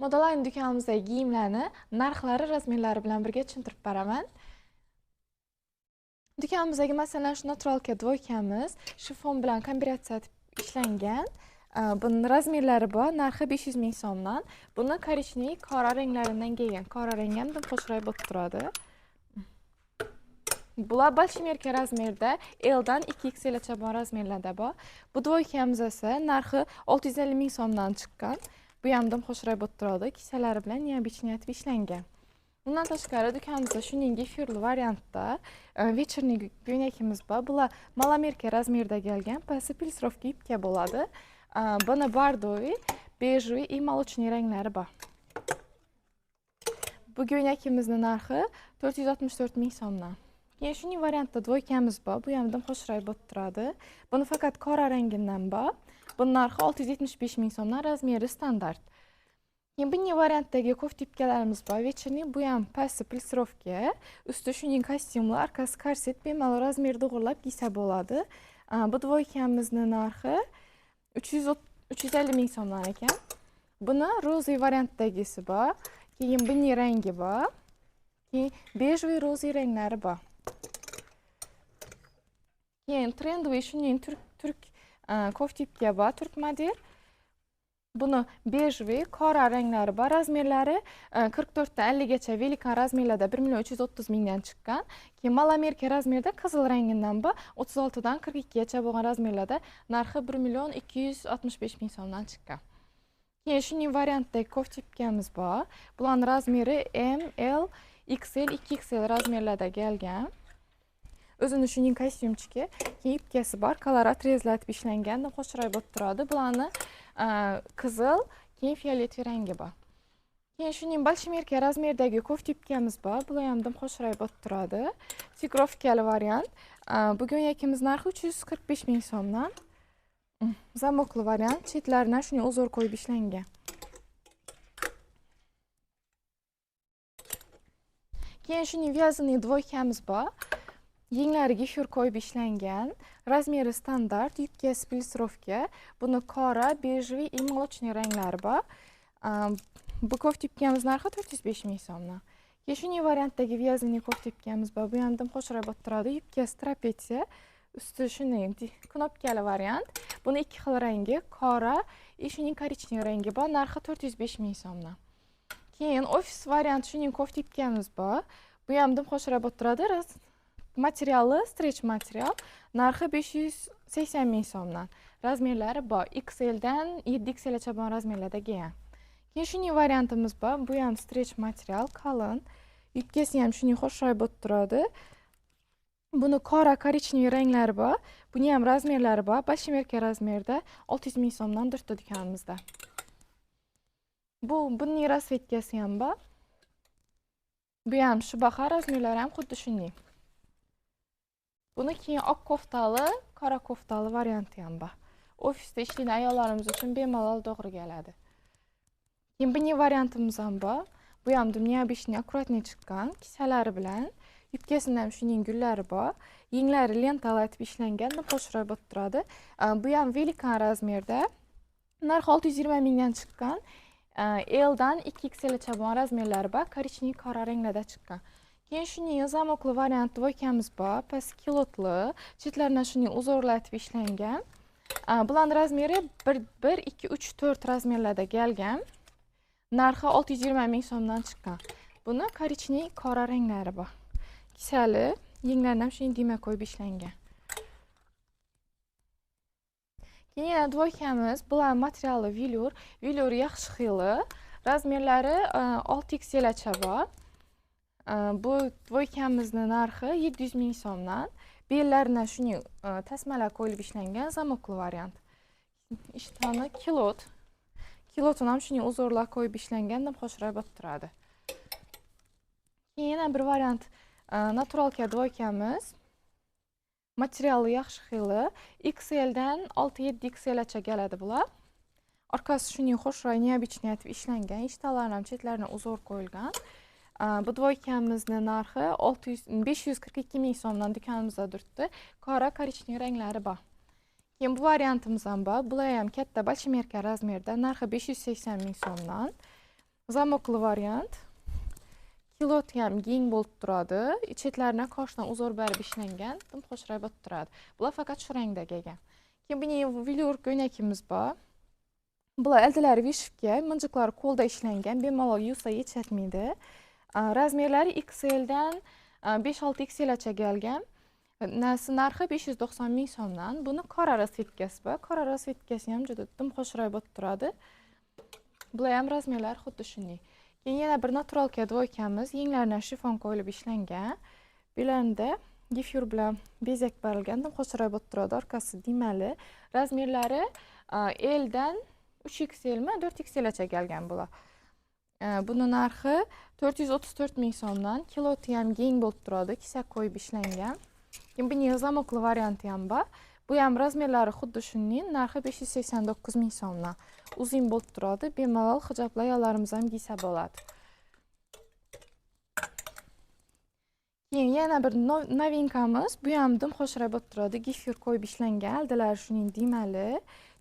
Modaline do'konimizdagi kiyimlarni narxlari, razmerlari bilan birga tushuntirib beraman. Do'konimizdagi, masalan, shu naturalka dvoykamiz shifon bilan kombinatsiya ishlangan. Buni razmerlari bor, narxi 500 ming so'mdan. Buni korичневый, qora ranglaridan kelgan. Qora rangi ham xushroy bo'lib turadi. Bular большемерка razmerda L dan 2XL gacha bor razmerlarda bor. Bu dvoykamiz esa narxi 650 ming so'mdan chiqqan. Bu ham xushroy bo'lib turadi. Kisalari bilan необычный etib ishlangan. Bundan tashqari do'konimizda shuning efirli variantda вечерний ko'ylakimiz bor. Bular маломерка razmerda kelgan, pasti плиссировка юбка bo'ladi. Buni бордовый, бежевый и молочный ranglari bor. Bu ko'ylakimizni narxi 464 ming so'mdan. Keyin shuning variantda dvoykamiz bor. Bu ham xushroy bo'lib turadi. Buni faqat qora rangidan bor. Buni narxi 675 ming so'mdan, razmeri standart. Keyin bunday variantdagi кофта yubkalarimiz bor. Вечерний, bu ham pasti плиссировка, usti shuning kostyumli, orqasi korset, bemalol razmer to'g'irlab kiysa bo'ladi. Bu dvoykamizni narxi 350 ming so'mdan ekan. Buni розовый variantdagisi bor. Keyin bunday rangi bor. Keyin бежевый, розовый ranglari bor. Keyin трендовый shuning turk кофта yubka bor, turk model. Buni бежевый, qora ranglari bor. Razmerlari 44 dan 50 gacha великан razmerlarda 1 million 330 mingdan chiqqan. Keyin маломерка razmerda qizil rangidan bor, 36 dan 42 gacha bo'lgan razmerlarda narxi 1 million 265 ming so'mdan chiqqan. Keyin shuning variantdagi кофта yubkamiz bor. Bularning razmeri M, L, XL, 2XL razmerlarda kelgan. O'zini shuning kostyumchiki, keyin yubkasi bor, колор отрезlatib ishlangan, xushroy bo'lib turadi. Bularni qizil, keyin фиолетовый rangi bor. Keyin shuning большемерка razmerdagi кофта yubkamiz bor. Bular ham xushroy bo'lib turadi. Тигровка li variant. Bugun yakimiz narxi 345 ming so'mdan. Замок li variant, chetlaridan shunday узор qo'yib ishlangan. Keyin shuning вязаный двойка miz bor. Yenglariga шнур qo'yib ishlangan. Razmeri standart, yubkasi плиссировка. Buni qora, бежевый и молочный ranglari bor. Bu кофта yubkamiz narxi 405 ming so'mdan. Keyin shuning variantdagi вязаный кофта yubkamiz bor. Bu ham xushroy bo'lib turadi. Yubkasi trapetsiya, usti shunday knopkali variant. Buni ikki xil rangi, qora и shuning коричневый rangi bor. Narxi 405 ming so'mdan. Keyin ofis variant shuning кофта yubkamiz bor. Bu ham xushroy bo'lib turadi. Materiali stretch material. Narxi 580 ming so'mdan. Razmerlari bor. XL dan 7XL gacha bo'lgan razmerlarda kelgan. Keyin shuning variantimiz bor. Bu ham stretch material, qalin. Yubkasi ham shuning xushroy bo'lib turadi. Buni qora, коричневый ranglari bor. Buni ham razmerlari bor. Большемерка razmerda 600 ming so'mdan turibdi do'konimizda. Bu buning расцветка si ham bor. Bu ham shu baho, razmerlari ham xuddi shunday. Buni keyin oq koftali, qora koftali varianti ham bor. Ofisda ishlaydigan ayollarimiz uchun bemalol to'g'ri keladi. Keyin buning variantimiz ham bor. Bu ham необычный, аккуратный chiqqan, kisalari bilan. Yubkasida ham shuning gullari bor. Yenglari lentalar etib ishlangan, xushroy bo'lib turadi. Bu ham великан razmerda. Narxi 620 mingdan chiqqan. L dan 2XL gacha bo'lgan razmerlari bor, коричневый, qora ranglarda chiqqan. Keyin shuning замок li variant двойка miz bor, past kilotli, chetlaridan shuning узор lar etib ishlangan. Bularning razmeri 1, 1, 2, 3, 4 razmerlarda kelgan. Narxi 620 ming so'mdan chiqqan. Buni коричневый, qora ranglari bor. Kisali, yenglaridan ham shunday düyma qo'yib ishlangan. Keyin yana двойка miz, bular materiali velur, velur yaxshi xili. Razmerlari 6XL gacha bor. Bu двойка mizni narxi 700 ming so'mdan. Bellaridan shuning tasmalar qo'yilib ishlangan, замок li variant. Ishtoni kilot. Kilotini ham shuning узор lar qo'yib ishlangan, xushroy bo'lib turadi. Keyin yana bir variant naturalka двойка miz. Materiali yaxshi xili. XL dan 6-7XL gacha keladi bular. Orqasi shuning xushroy необычный etib ishlangan, ishtonlari ham chetlaridan узор qo'yilgan. Bu двойка mizni narxi 542 ming so'mdan do'konimizda turibdi. Qora, коричневый ranglari bor. Keyin bu variantimiz ham bor. Bular ham katta большемерка razmerda, narxi 580 ming so'mdan. Замок li variant. Kiloti ham keng bo'lib turadi. Chetlarini qoshdan узор berib ishlangan, dim xushroq bo'lib turadi. Bular faqat shu rangda kelgan. Keyin buning velour ko'ylagimiz bor. Bular eldilari вышивка, minjiqlari qo'lda ishlangan, bemalol yuvsa yechatmaydi. Размер lari XL dan 5-6 XL kelgan. Narxi 590 ming so'mdan. Buni qora расцветка si bor. Qora расцветка si ham juda dim xushroq bo'lib turadi. Bular ham размер lari xuddi shunday. Keyin yana bir натуралка двойка miz, yenglaridan shifon qo'yilib ishlangan. Bularida gifyur bilan bezak berilgan, dim xushroq bo'lib turadi. Orqasi diymali. Размер lari L dan 3XL mi 4XL gacha kelgan bular. Buni narxi 434 ming so'mdan. Kiloti ham keng bo'lib turadi, kisa qo'yib ishlangan. Keyin buning замок li varianti ham bor. Bu ham размер lari xuddi shunday, narxi 589 ming so'mdan. Uzun bo'lib turadi, bemalol hijobli ayollarimiz ham kiysa bo'ladi. Keyin yana bir новинка miz, bu ham dim xushroq bo'lib turadi, gifyur qo'yib ishlangan, oldilari shuning diymali,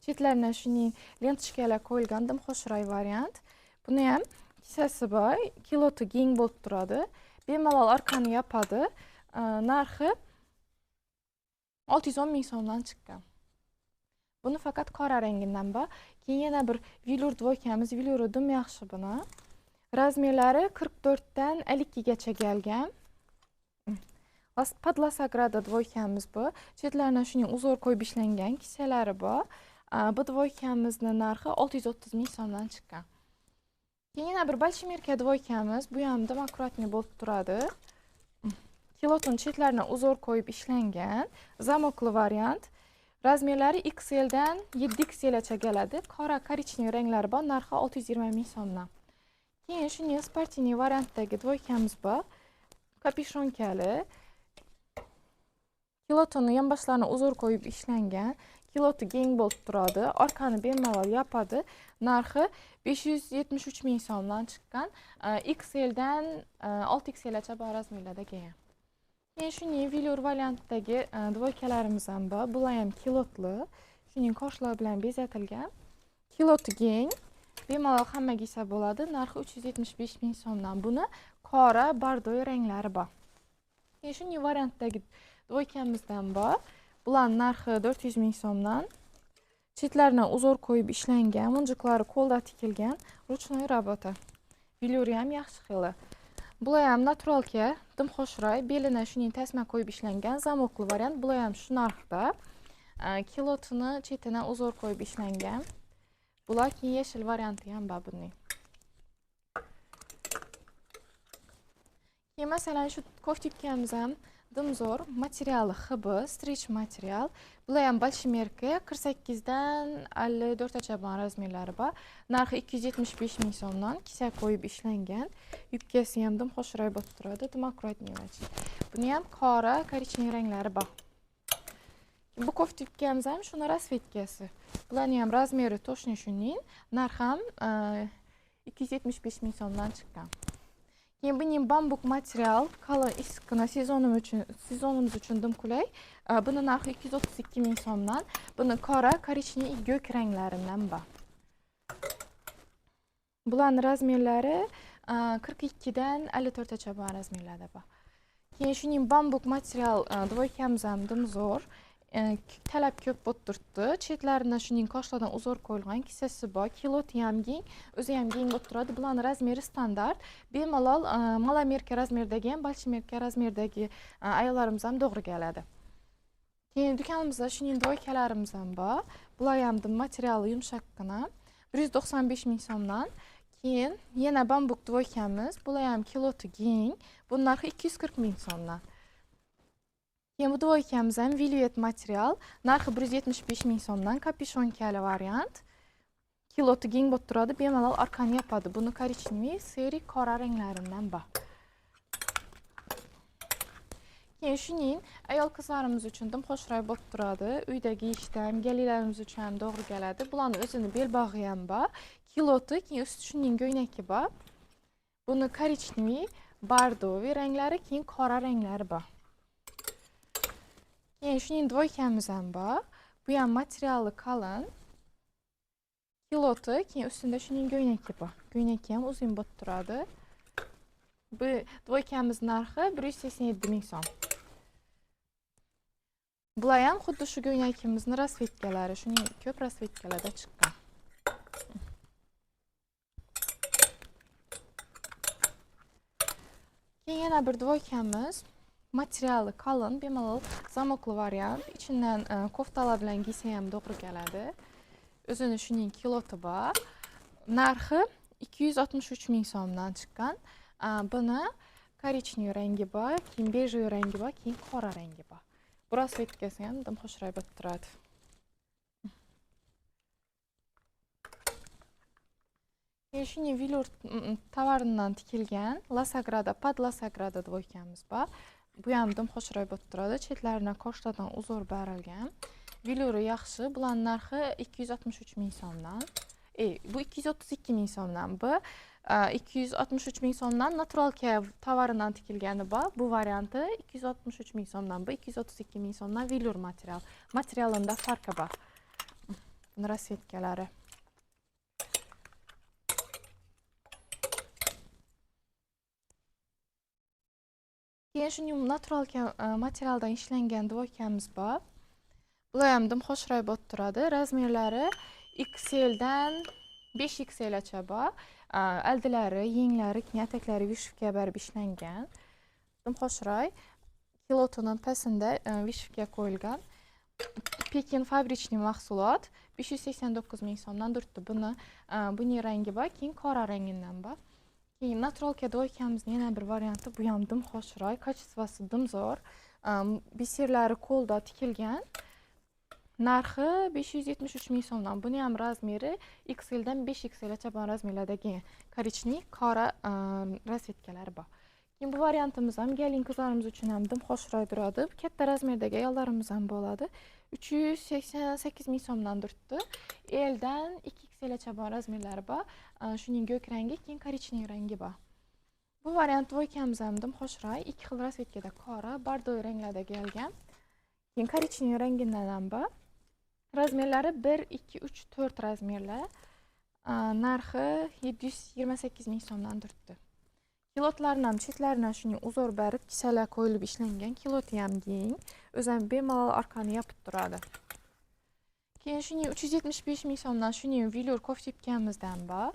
chetlaridan shuning ленточка lar qo'yilgan, dim xushroq variant. Buni ham kisasi bor, kiloti keng bo'lib turadi, bemalol orqani yopadi. Narxi 610 ming so'mdan chiqqan. Buni faqat qora rangidan bor. Keyin yana bir velour двойка miz, velouri dim yaxshi buni. Размер lari 44 dan 52 gacha kelgan. Под La Sagrada двойка miz bu. Chetlaridan shuning узор qo'yib ishlangan kisalari bor. Bu двойка mizni narxi 630 ming so'mdan chiqqan. Keyin yana bir большемерка двойка miz, bu ham dim аккуратный bo'lib turadi. Kilotini chetlaridan узор qo'yib ishlangan, замок li variant. Размер lari XL dan 7XL gacha keladi. Qora, коричневый ranglari bor, narxi 620 ming so'mdan. Keyin shuning спортивный variantdagi двойка miz bor. Капюшонка li. Kilotini yonboshlarini узор qo'yib ishlangan. Kiloti keng bo'lib turadi, orqani bemalol yopadi. Narxi 573 ming so'mdan chiqqan. XL dan 6XL gacha bor размер larda kelgan. Keyin shuning velour variantdagi двойка larimiz ham bor. Bular ham kilotli. Shuning qoshlar bilan bezatilgan. Kiloti keng, bemalol hamma kiysa bo'ladi. Narxi 375 ming so'mdan. Buni qora, бордовый ranglari bor. Keyin shuning variantdagi двойка mizdan bor. Bular narxi 400 ming so'mdan. Chetlaridan узор qo'yib ishlangan, munjiqlari qo'lda tikilgan, ручной работа. Velouri ham yaxshi xili. Bular ham натуралка, dim xushroy, belina shuning tasma qo'yib ishlangan, замок li variant. Bular ham shu narxda. Kilotini chetini узор qo'yib ishlangan. Bular keyin yashil varianti ham bor buning. Keyin masalan shu koftikamiz ham dim zo'r, materiali XB, stretch material. Bular ham большемерка, 48 dan 54 gacha bo'lgan размер lari bor. Narxi 275 ming so'mdan, kisa qo'yib ishlangan. Yubkasi ham dim xushroq bo'lib turadi, dim аккуратный. Buni ham qora, коричневый ranglari bor. Bu koftikamiz ham shuni расцветка si. Bularning ham размер i точно shuning, narxi ham 275 ming so'mdan chiqqan. Keyin buning bambuk material, qalin issiqqina sezonimiz uchun dim qulay. Buni narxi 232 ming so'mdan. Buni qora, коричневый, ko'k ranglaridan bor. Bularning размер lari 42 dan 54 gacha bo'lgan размер larda bor. Keyin shuning bambuk material двойка miz ham dim zo'r. Talab ko'p bo'lib turibdi. Chetlarini shuning qoshlardan узор qo'yilgan, kisasi bor, kiloti ham keng, o'zi ham keng bo'lib turadi. Bularning размер i standart. Bemalol маломерка размер dagi ham, большемерка размер dagi ayollarimiz ham to'g'ri keladi. Keyin do'konimizda shuning двойка larimiz ham bor. Bular ham materiali yumshoqqina. 195 ming so'mdan. Keyin yana bambuk двойка miz, bular ham kiloti keng. Buning narxi 240 ming so'mdan. Keyin bu двойка miz ham velvet material, narxi 175 ming so'mdan, капюшонка li variant. Kiloti keng bo'lib turadi, bemalol orqani yopadi. Buni коричневый, серый, qora ranglaridan bor. Keyin shuning ayol qizlarimiz uchun dim xushroq bo'lib turadi. Uyda kiyishda ham, galilarimiz uchun ham to'g'ri keladi. Bularning o'zini belbog'i ham bor. Kiloti, keyin usti shuning ko'ynagi bor. Buni коричневый, бордовый ranglari, keyin qora ranglari bor. Keyin shuning двойка miz ham bor. Bu ham materiali qalin. Kiloti, keyin ustida shuning ko'ynagi bor. Ko'ynagi ham uzun bo'lib turadi. Bu двойка miz narxi 187 ming so'm. Bular ham xuddi shu ko'ynagimizni расцветка lari, shuning ko'p расцветка larda chiqqan. Keyin yana bir двойка miz, materiali qalin, bemalol zamokli variant. Ichidan koftalar bilan kiysa ham to'g'ri keladi. O'zini shuning kiloti bor. Narxi 263 ming so'mdan chiqqan. Buni korичневый rangi bor, keyin bejevый rangi bor, keyin qora rangi bor. Bu расцветка si ham dim xushroq bo'lib turadi. Keyin shuning velur tovaridan tikilgan La Sagrada, под La Sagrada двойка miz bor. Bu ham dim xushroq bo'lib turadi. Chetlaridan koshtadan uzor berilgan. Veluri yaxshi. Bularning narxi 263 ming so'mdan. Bu 232 ming so'mdan. Bu 263 ming so'mdan natural kev tovaridan tikilgani bor. Bu varianti 263 ming so'mdan. Bu 232 ming so'mdan velur material. Materialida farqi bor. Buni расцветка lari. Keyin shuning natural materialdan ishlangan двойка miz bor. Bular ham dim xushroq bo'lib turadi. Razmerlari XL dan 5 XL gacha bor. Aldilari, yenglari, keyin etaklari vishivka berib ishlangan. Dim xushroq. Kilotini pastida vishivka qo'yilgan. Pekin fabrichniy mahsulot 589 ming so'mdan turibdi. Buning rangi bor, keyin qora rangidan bor. Keyin naturalka двойка mizning yana bir varianti, bu ham dim xushroq, kачествоsi dim zo'r. Biserlari qo'lda tikilgan. Narxi 573 ming so'mdan. Buni ham razmeri XL dan 5 XL gacha bo'lgan razmerlardagi korичневый, qora расцветка lari bor. Keyin bu variantimiz ham gelin qizlarimiz uchun ham dim xushroq turadi. Katta razmerdagi ayollarimiz ham bo'ladi. 388 ming so'mdan turibdi. L dan 2 XL gacha bo'lgan razmerlari bor. Shuning ko'k rangi, keyin korичневый rangi bor. Bu variant двойка miz ham dim xushroq, ikki xil расцветка da qora, bordoy ranglarda kelgan. Keyin korичневый rangidan ham bor. Razmerlari 1, 2, 3, 4 razmerlar. Narxi 728 ming so'mdan turibdi. Kilotlarni ham chetlaridan shuning uzor berib, kisalar qo'yilib ishlangan. Kiloti ham keng, o'zi ham bemalol orqani yopib turadi. Keyin shuning 375 ming so'mdan shuning velur koftipkamizdan bor.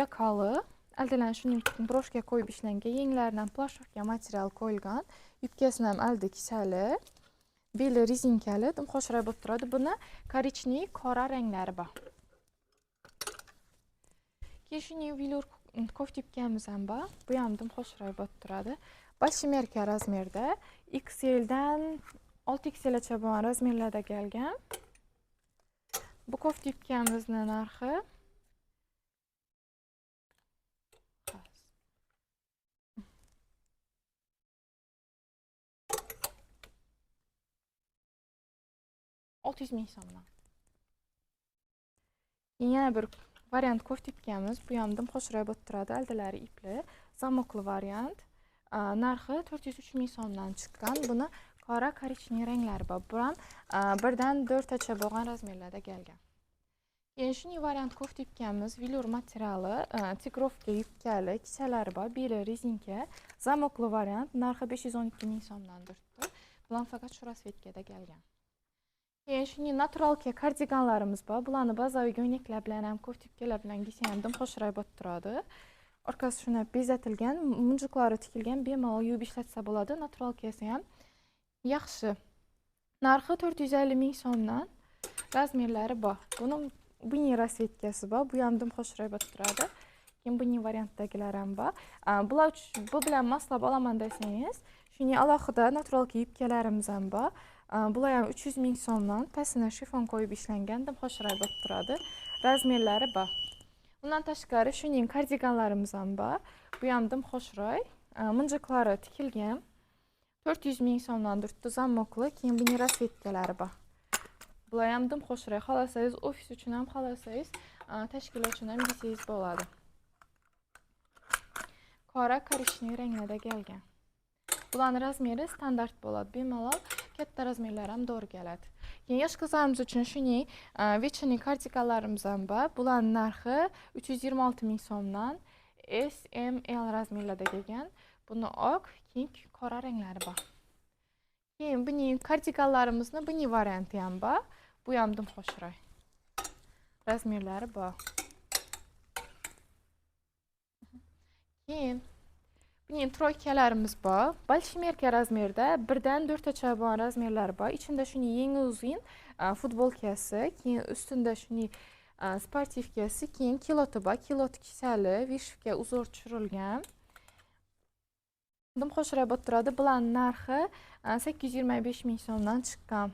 Yoqali, aldilan shuning broshka qo'yib ishlangan, yenglaridan plashovka material qo'yilgan, yubkasini ham aldi kisali, beli rezinkali, dim xushroq bo'lib turadi. Buni korичневый, qora ranglari bor. Keyin shuning velur koftipkamiz ham bor. Bu ham dim xushroq bo'lib turadi. Большемерка razmerda XL dan 6 XL gacha bo'lgan razmerlarda kelgan. Bu koftipkamizning narxi 600 ming so'mdan. Keyin yana bir variant koftipkamiz. Bu ham dim xushroq bo'lib turadi. Aldilari ipli, zamokli variant. Narxi 403 ming so'mdan chiqqan. Buni qora, korичневый ranglari bor. Bu ham 1dan 4tacha bo'lgan razmerlarda kelgan. Keyin shuning variant koftipkamiz, velur materiali, tigrovka yubkali, kisalari bor, beli rezinka, zamokli variant, narxi 512 ming so'mdan turibdi. Bular faqat shu расцветка da kelgan. Keyin shuning naturalka kardiganlarimiz bor. Bularni bazaviy ko'ynaklar bilan ham, koftipkalar bilan kiysa ham dim xushroq bo'lib turadi. Orqasi shuni bezatilgan, munjuqlari tikilgan, bemalol yuvib ishlatsa bo'ladi. Naturalkasi ham yaxshi. Narxi 450 ming so'mdan. Razmerlari bor. Buning расцветка si bor. Bu ham dim xushroq bo'lib turadi. Keyin buning variantdagilari ham bor. Bular bu bilan moslab olaman desangiz, shuning alohida naturalka yubkalarimiz ham bor. Bular ham 300 ming so'mdan, pastini shifon qo'yib ishlangan, dim xushroq bo'lib turadi. Razmerlari bor. Undan tashqari shuning kardiganlarimiz ham bor. Bu ham dim xushroq. Munjuqlari tikilgan. 400 ming so'mdan turibdi, zamokli. Keyin buning расцветка lari bor. Bular ham dim xushroq. Xohlasangiz ofis uchun ham, xohlasangiz, tashkilot uchun ham kiysangiz bo'ladi. Qora, korичневый ranglarda kelgan. Bularning razmeri standart bo'ladi. Bemalol katta razmerlar ham to'g'ri keladi. Keyin yosh qizlarimiz uchun shuning вечерний kardiganlarimiz ham bor. Bularning narxi 326 ming so'mdan. S, M, L razmerlarda kelgan. Buni oq, keyin qora ranglari bor. Keyin buning kardiganlarimizni buning varianti ham bor. Bu ham dim xo'shroy. Razmerlari bor. Keyin buning тройка larimiz bor. Большемерка razmerda 1 dan 4tacha bo'lgan razmerlari bor. Ichida shuning yengi uzun futbolkasi, keyin ustida shuning спортивка si, keyin kiloti bor. Kilot kisali, вышивка узор tushirilgan. Dim xo'shroy bo'lib turadi. Bularning narxi 825 ming so'mdan chiqqan.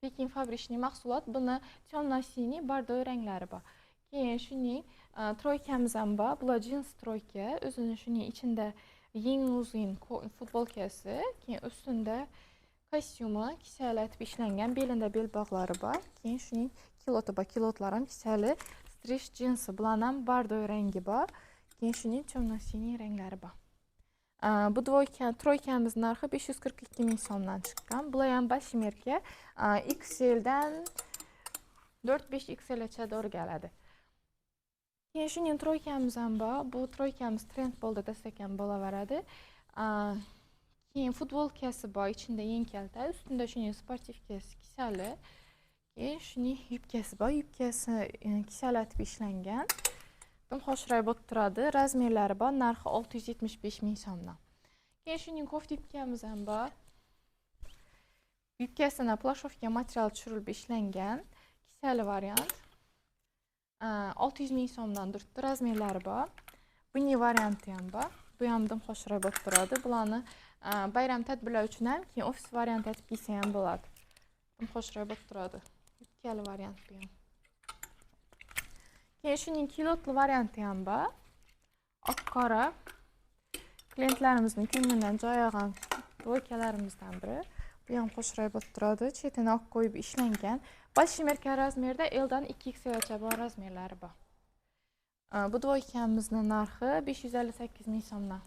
Pekin фабричный mahsulot. Buni темно-синий, бордо ranglari bor. Keyin shuning тройка miz ham bor. Bular jins тройка. O'zini shuning ichida yengi uzun futbolkasi, keyin ustida kostyumi kisalatib ishlangan, belida belbog'lari bor. Keyin shuning kiloti bor. Kilotlar ham kisali, стрейч jinsi. Bularni ham бордо rangi bor. Keyin shuning темно-синий ranglari bor. Bu двойка, тройка miz narxi 542 ming so'mdan chiqqan. Bular ham большемерка, XL dan 4-5 XLgacha to'g'ri keladi. Keyin shuning тройка miz ham bor. Bu тройка miz trend bo'ldi desak ham bo'laveradi. Keyin futbolkasi bor, ichida yeng kalta, ustida shuning спортивка si kisali. Keyin shuning yubkasi bor, yubkasi kisalatib ishlangan. Dim xo'shroy bo'lib turadi. Razmerlari bor, narxi 675 ming so'mdan. Keyin shuning kofta yubkamiz ham bor. Yubkasini плашовка material tushirilib ishlangan, kisali variant. 600 ming so'mdan turibdi, razmerlari bor. Buning varianti ham bor. Bu ham dim xo'shroy bo'lib turadi. Bularni bayram tadbirlar uchun ham, keyin ofis variant etib kiysa ham bo'ladi. Dim xo'shroy bo'lib turadi. Yubkali variant bu ham. Keyin shuning kilotli varianti ham bor. Oq qora. Klientlarimizning ko'nglidan joy olgan двойка larimizdan biri. Bu ham xo'shroy bo'lib turadi. Chetini oq qo'yib ishlangan. Большемерка razmerda L dan 2XL gacha bor razmerlari bor. Bu двойка mizni narxi 558 ming so'mdan.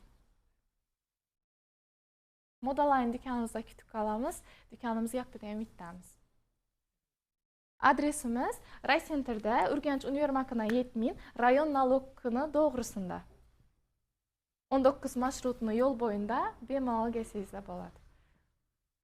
Modaline do'konimizda kutib qolamiz. Do'konimiz yaqinida ham bittamiz. Adresimiz Raysentrda, Urganch univermagına 70, rayon налог ni to'g'risida. 19 marshrutni yo'l bo'yida bemalol kelsangizlar bo'ladi.